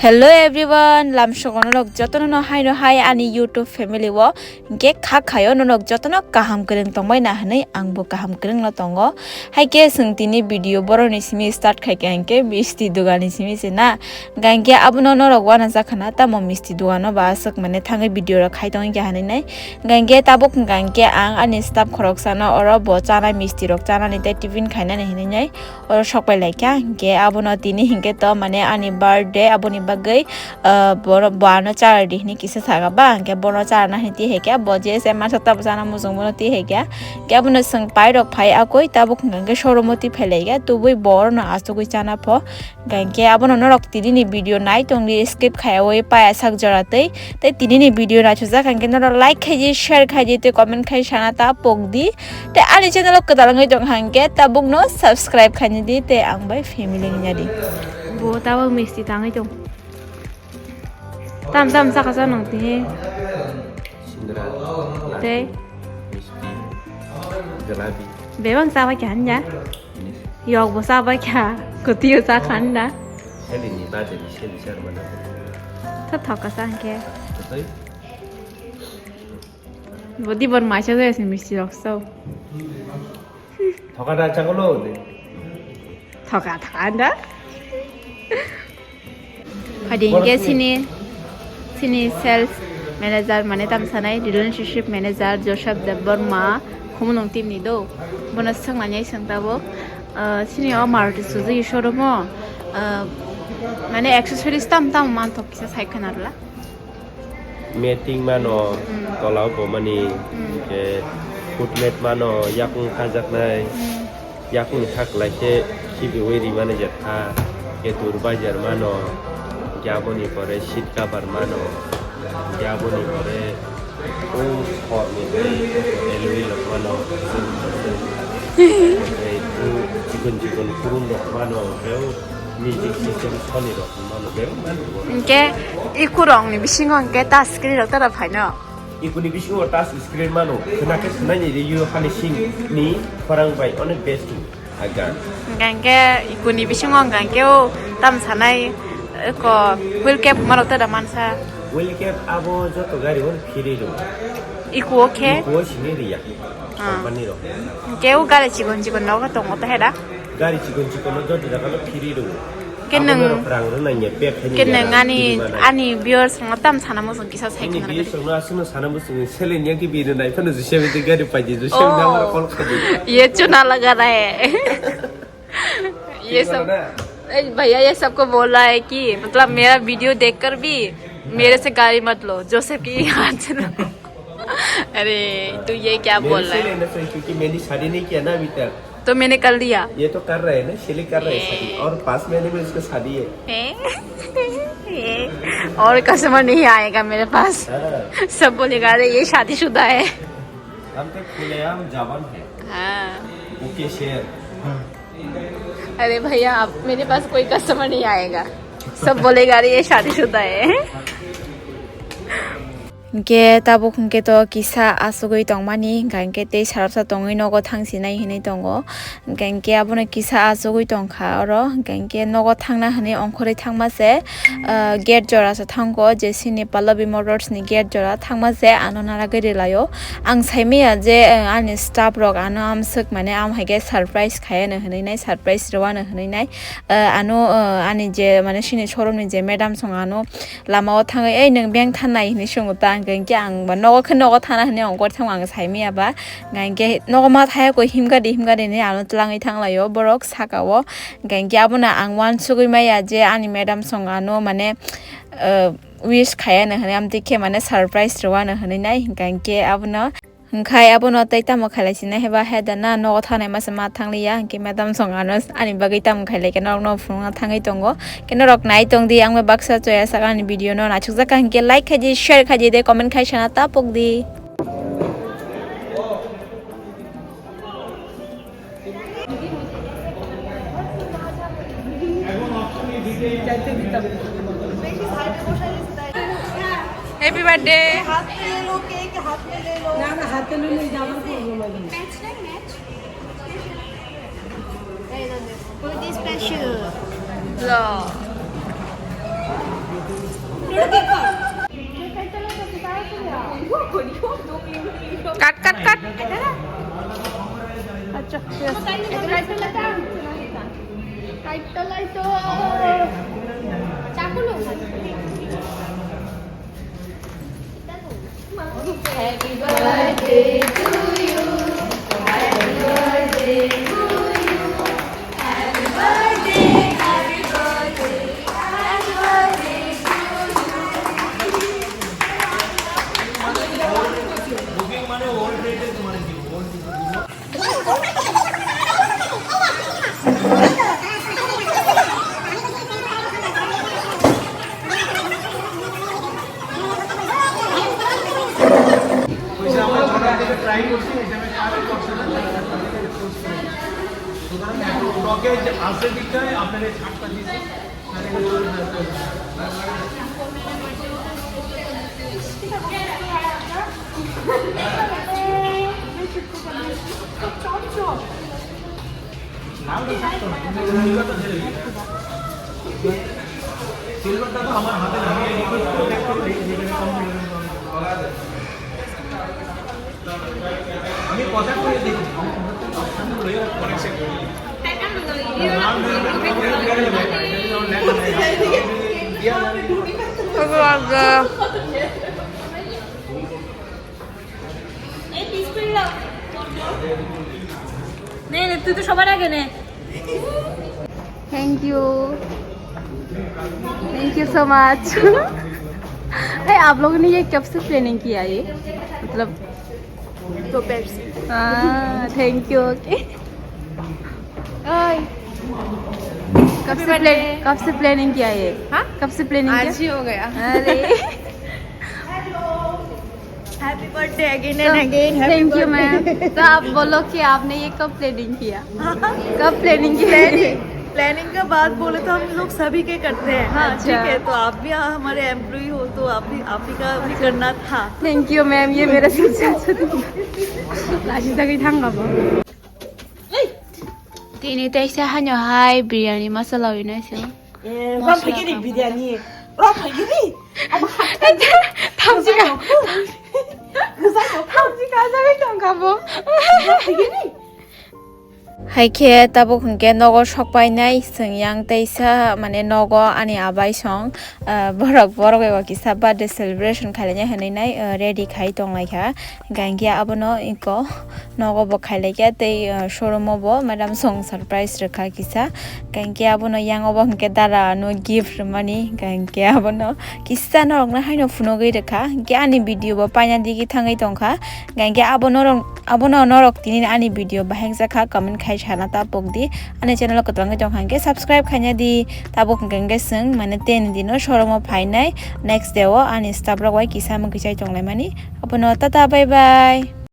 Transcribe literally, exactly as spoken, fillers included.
Hello everyone, lamsogo norok jotono no hai no hai ani YouTube family o, hingke kha khayo norok jotono kaham kwrwng tongbai na hinui angbo kaham kwrwng no tongo. Haike chwng tini video boroni simi start khaikha hingke misti dogani simi se na. Hingke abono norok uanajakhana tamo misti dogano ba aswk mane thangwi video rok khai tongwi kha hinui nai. Hingke tabuk hingke ang ani staff khoroksano oro bo chanai misti rok chanani tei tiffin khainani hinui nai. Oro sokpai laikha, hingke abono tini hingke to mane ani birthday, aboni bagwi, ah, boro, bo ano charadi hinui kisa saka ba, hingke bono charana hinui twi haikha, bo J S M masa tabo chana muchung bono twi haikha, hingke abono chwng pairok phai akoi tabuk hingka hingke showroom o twi phai laikha, tubui bo orono achugwi chana pho, hingke abono norok tini ni video nai tongdi skip khaiyawi paya sak jora twi, tei tini ni video naithokjak hingke norok like khaidi, share khaidi tei comment khai sana ta pokdi. Tei ani channel o kwtal wngwi tong hangke tabukno subscribe khaini di tei ang bai family wngya di. Bo tabuk misti tangwi tong. Tam tam chaka cha nang tini. Sindra. Tei. Misti. Jalebi. Bebak chabai kha hanja. Finish. Yok bo chabai kha. Kotio cha khan da. Seli ni bade ni seli sar mana. Tho thoka sa hangke. Totoi. Bodi bor maisa jaya se misti rok so. Thoka da chakolo de. Thoka thoka da. Hadi hingke sini, sini sales manager mane tam sanai relationship manager Joseph Debbarma Khumulwng team ni do. Bono swng nai swng tabuk. Ah, sini o Maruti Suzuki showroom o, ah, mane accessories tam tam manthok kisa sai khana rwla. Meting mano, mm, tola o bomani, mm, ke footmat mano, yakung kajaknai, mm, yakung haklai khe khibiwi rimani jatha, ke durbajar mano, ke aboni pore seat cover mano, ke aboni pore o khorni alloy rok mano, chikon chikon kurun rok mano, ke o music system soni rok. Hingke ikurokni bisingo hingke touch screen rok tara phaino. Ikuni bisingo touch screen mano. Khwna khe khwnaini review hani sing ni khorang bai onek best aga. Hingke hingke ikuni bisingo hingke o tam sanai ko wheel cap marok tara mansa. Wheel cap abo joto gari o free rw. Ikuo khe? Ikuo sini riya. Ah. Company rok. Hingke o gari chikon chikon nogo tongo to heda? Gari chikon chikon no joto jaga no phiri rwo. Ke nwng, abo norok rang rwnai ya, pek khaini ke ya, nwng rang ani, phiri manai. Ani viewers rokno tam sana muchung kisa sai khna. Ani viewers rokno aswkno sana muchung, seleng ya ki bini nai phano jisem de gari paidi, jisem na mara call khaidi. Oh. Ye chuna laga raha hai. ये सब, ए भैया, ये सबको बोल रहा है कि मतलब मेरा वीडियो देखकर भी मेरे से गाड़ी मत लो, जोसेफ की हाथ से लो। अरे, तू ये क्या बोल रहा है? मेरे से लेना चाहिए, क्योंकि मैंने शादी नहीं किया ना अभी तक। तो मैंने कर लिया। ये तो कर रहा है ना, शेली कर रहा है शादी। और पाँच महीने में इसका शादी है। हैं? ये, और कस्टमर नहीं आएगा मेरे पास। हाँ। सब बोलेगा, "अरे, ये शादीशुदा है।" हम तो खुलेआम जवान है। हाँ। ओके, शेर। अरे भैया, आप, मेरे पास कोई कस्टमर नहीं आएगा, सब बोलेगा, "अरे, ये शादीशुदा है।" Hingke tabuk hingke to kisa asugwi tongmani, hingka hingke tei sarabsa tongwi nogo thangsinai hinui tongo. Hingka hingke abono kisa asugwi tongkha oro, hingka hingke nogo thangna hinui ongkhorwi thangma se, ah, gate jora se thango, je sini Pallavi Motors ni gate jora thangma se ano naragwi rwlaio. Ang saimaya je, eh, ani staff rok ano amswk mane am hai khe surprise khaiano hinui nai, surprise rwano hinui nai. Eh, ano, eh, ani je mane sini showroom ni je madam song ano lama o thangwi, "Ei, nwng beng thanai?" hinui swngo ta, hingke hingke ang ba nogo khe nogo thana hinui ongkor thango ang saimaya ba. Hingke nogo ma thaya koi himkha di, himkha di hinui ano twlangwi thanglaio borok saka o. Hingke hingke abono ang uansugwi maya je ani madam song ano mane, eh, wish khaiano hinui amtwi khe mane surprise rwano hinui nai, hingka hingke abono, hingkhai abono tei tamo khailai sinai heba he dana nogo thanai masa ma thangliya, hingke madam song ano ani bagwi tamo khailai khe norokno phunukna thangwi tongo, khe norok nai tongdi ang bai baksa choya saka ani video no naisukjak kha, hingke like khaidi, share khaidi, tei comment khai sana ta pokdi. Happy birthday. हाथ में ले लो, केक हाथ में ले लो। ना, ना, हाथ में नहीं, ज्यादा प्रॉब्लम है। Birthday special. Lo. Cut, cut, cut. আচ্ছা, ঠিক আছে। সুতরাং এখন টকে যে আছে দিকটায় আপনার এই ছাড়টা দিয়েছে। সিলভারটা তো আমার হাতে নেই, আমি রিকোয়েস্ট করে দেখতে পারি, যেখানে কম আমি কথা কয়ে দেখি। নে, নে, তুই তো সবার আগে নে। Thank you, thank you so much। Hey, आप लोगों ने ये कब से प्लानिंग किया ये? मतलब दोपहर से। हाँ, thank you। OK। ओए, कब से प्लान, कब से प्लानिंग किया ये? हाँ? कब से प्लानिंग किया? आज ही हो गया। अरे। Happy birthday again and again। Thank you, ma'am। तो आप बोलो कि आपने ये कब प्लानिंग किया? कब प्लानिंग किया? प्लानिंग, प्लानिंग का बात बोले तो हम लोग सभी के करते हैं। हाँ, अच्छा। ठीक है, तो आप भी हमारे एम्प्लॉय हो, तो आप भी, आप ही का भी करना था। Thank you, ma'am। ये मेरा सबसे अच्छा दिन। Tini teisa hano hai biryani masala winai se. Eh, rom phaikiri biryani. Rom phaikiri. Thamsika. Thamsika jagwi tongkha bo. Rom phaikiri. Hai khe tabuk hwnkhe nogo sok painai chwng yang teisa, mane nogo ani abai song, ah, borok, borok bai kisa birthday celebration khailai nai hwnwi nai, ah, ready khai tong lai kha. Hwnkhe abono iko nogo bo khailai kha tei, ah, showroom o bo madam song surprise rwkha kisa. Hwnkhe abono yang obo hwnkhe dara no gift rwmani, hwnkhe abono kisa norokno haino phunugwi rwkha. Hwnkhe ani video bo paina digi thangwi tongkha. Hwnkhe abono rok Abono norok tini ani video bahai wngjakha, comment khai sana ta pokdi. Ani channel o kwtal wngwi tongkha hwnkhe subscribe khaina di. Tabuk hwnkhe hwnkhe chwng mane ten dino showroom o phainai, next day o ani staff rok bai kisa mwkhwi chai tonglaimani. Abono tata, bye bye.